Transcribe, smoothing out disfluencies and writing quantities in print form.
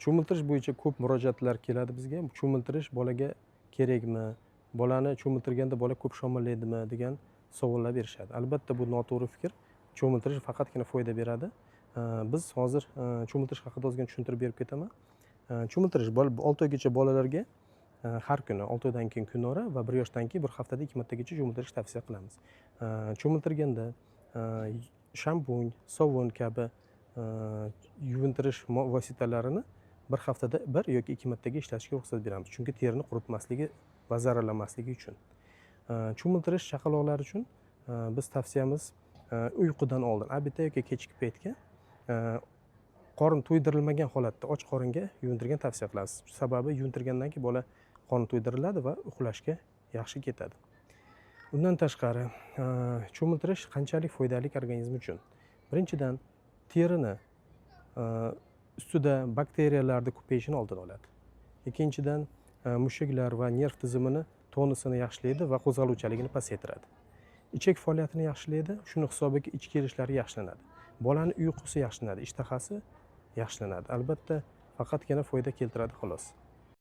Cho'miltirish bo'yicha ko'p murojaatlar keladi bizga. Cho'miltirish bolaga kerakmi, bolani cho'miltirganda bola ko'p shamollaydimi degan savollar berishadi. Albatta, bu noto'g'ri fikr. Cho'miltirish faqatgina foyda beradi. Biz hozir cho'miltirish haqida ozgina tushuntirib berib ketaman. Cho'miltirish 6 oygacha bolalarga har kuni, 6 oydan keyin kunora va 1 yoshdan keyin bir haftada ikki martagacha cho'miltirish tavsiya qilamiz. Cho'miltirganda shampun, sovun kabi yuvintirish vositalarini bir haftada bir yoki ikki martaga ishlatishga ruxsat beramiz, chunki terini quritmasligi va zararlamasligi uchun. Cho'miltirish chaqaloqlar uchun biz tavsiyamiz uyqudan oldin, обед da yoki kechki paytga, qorin to'ydirilmagan holatda, och qoringa yuvintirgan tavsiya qilamiz. Sababi yuvintirgandan keyin bola qorni to'ydiriladi va uxlashga yaxshi ketadi. Undan tashqari, cho'miltirish qanchalik foydali organizm uchun? Birinchidan, terini ustida bakteriyalarni ko'payishini oldini oladi. Ikkinchidan, mushaklar va nerv tizimini tonusini yaxshilaydi va qo'zg'aluvchanligini pasaytiradi. Ichak faoliyatini yaxshilaydi, shuni hisobiga ich kelishlari yaxshilanadi, bolani uyqusi yaxshilanadi, ishtahasi yaxshilanadi. Albatta, faqatgina foyda keltiradi, xolos.